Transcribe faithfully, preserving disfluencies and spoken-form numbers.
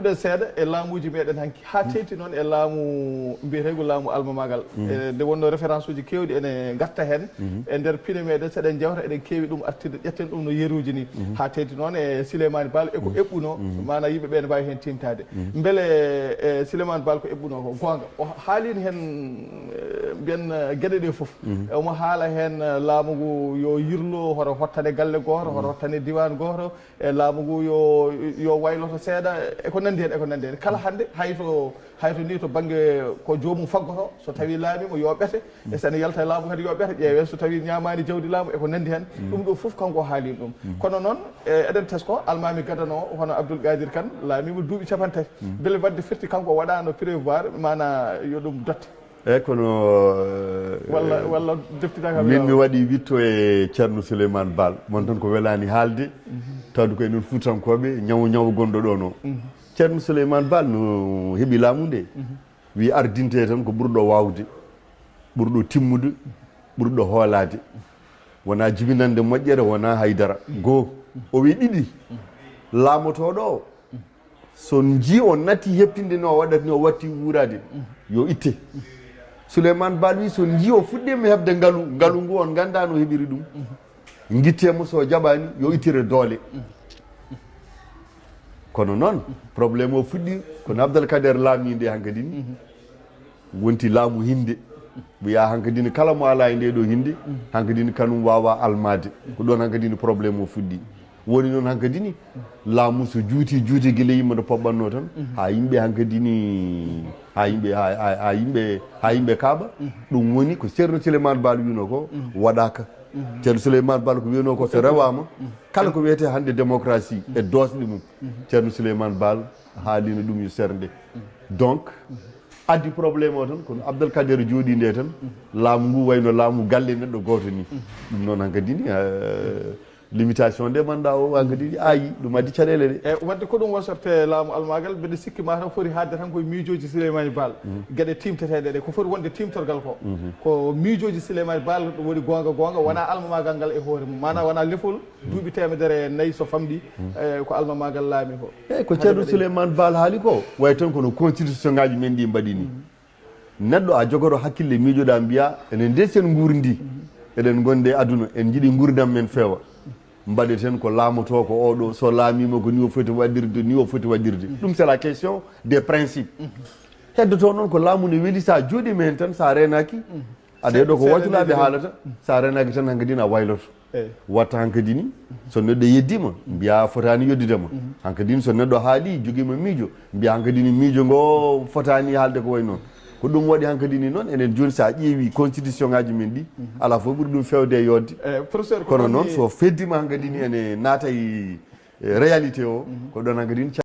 Ɗen seeɗa e laamuuji meɗen hanki, haa teeti noon e laamu mbiyeteegu laamu almamaagal. E nde wonno référence uji keewɗi ene ngarta heen e nder pine meɗen, so eɗen njewta eɗen keewi ɗum artirde, ƴetten ɗum no yeruuji ni. Haa teeti noon e Souleymane Baal e ko eɓɓuno, maanaam yimɓe ɓe ne mbaawi heen tiimtaade. Mbele e Souleymane Baal ko eɓɓuno ko goonga? O haalino heen eh, mbiyen eh, geɗe ɗe fof. Omo haala heen eh, laamu ngu yo yirlo, hoto hottane galle gooto, hoto hottane diiwaan gooto, e laamu ngu yo, yo wayloto seeɗa, e ko nanndi heen, e ko nanndi heen. Kala hannde, hay to, hay to ni to bannge ko joomum faggoto, so tawii laamiima, yo ɓete, e so ene yalta e laamu kadi, yo ɓete, ƴeewe so tawii ñaamaani jawdi laamu, e ko nanndi heen. Ɗum ɗo fof, kanko o haalii ɗum. Kono noon, e, eɗen tesko, almaami gadano, hono Abdoul Qadir Kane, laamiima duuɓi capanɗe tati. Mbele waɗde firti kanko o waɗaano prévoir, maanaa yo ɗum dotte? Eeyi, kono, eh, walla, walla deftinaka min mi waɗi witto e Ceerno Souleymane Baal. Mon tan ko welaani haalde, tawde ko enen Fuutankooɓe, ñawo, ñawo gonɗo ɗoon o. Ceerno Souleymane Baal no heɓi laamu nde, wi ardinte tan ko ɓurɗo waawde, ɓurɗo timmude, ɓurɗo hoolaade. Wonaa jibinande moƴƴere, wonaa haydara. Goo, o wi ɗiɗi, laamotooɗo o, so njii o natti heɓtinde no o waɗata ni, o watti wuuraade, yo itte. Souleymane Baal wi so njii o fuɗɗiima heɓde ngalu, ngalu ngu on nganndaa no heɓiri ɗum. Ngittee mo, so jaɓaani, yo ittire doole. Kono noon, problème o fuɗɗi, kono Abdel Kader laamii nde hankadi ni. Wonti laamu hinnde. Wiya hankadi ni kala mo alaa e nde ɗo hinnde, hankadi ni kanum waawa almaade. Ko ɗoon hankadi ni problème o fuɗɗi. Woni noon hankadi ni, laamu so juuti, juuti gila yimɓe no poɓɓannoo tan, haa yimɓe hankadi ni, haa yimɓe, haa, haa, haa yimɓe, haa yimɓe kaaɓa. Ɗum woni ko Ceerno Souleymane Baal wiyno ko waɗaaka. Ceerno Souleymane Baal ko wiyno ko so rewaama, kala ko wiyetee hannde démocratie e doosɗe mum, Ceerno Souleymane Baal haalino ɗum yo sernde. Donc, addi problème o tan, kono Abdel Kader jooɗi nde tan, laamu ngu wayno laamu galle neɗɗo gooto ni. Ɗum noon hankadi ni, eh, limitation nde mandat o hankadi ni ayi, ɗum addi caɗeele ɗe. E wadde ko ɗum wasorde laamu almaagal, mbeɗa sikki ma taw foti haaɗde tan koye miijooji Souleymane Baal. Geɗe tiimteteeɗe ɗe, ko foti wonde tiimtorgal ko. Ko miijooji Souleymane Baal ɗum woni goonga goonga, wonaa almamaagal ngal e hoore mum. Maanaam wonaa lefol duuɓi teemedere e nayi so famɗi, eh, ko almamaagal laami ko. Eeyi, ko Ceerno Souleymane Baal haali ko, wayi tan kono constitution ngaji men ɗi mbaɗi ni. Neɗɗo a jogoto hakkille miijoɗa mbiya, enen de sen nguurndi, eɗen ngondi e aduna, en jiɗi nguurndam men feewa. Mbaɗeten ko laamoto ko oɗo, so laamima ko ni o foti waɗirde, ni o foti waɗirde. Ɗum c'est la question des principes. Heddoto noon ko laamu ne weli sa jooɗima heen tan, sa reenaki, aɗa heɗo ko wacculaaɓe haalata, sa reenaki tan hankadi na wayloto. Eyi. Watta hankadi ni, so neɗɗo yeddima, mbiya a fotaani yeddudema. Hankadi ni so neɗɗo haali, jogiima miijo, mbiya hankadi ni miijo ngo fotaani haalde ko wayi noon. Ko ɗum waɗi hankadi ni noon, enen jooni sa ƴeewi constitution ngaji men ɗi, alaa fof ɓuri ɗum fewde e yodde. Eyi, professeur, ko kono ɗon noon mi so feddima hankadi ni ene naata e, e réalité o, ko ɗon hankadi ni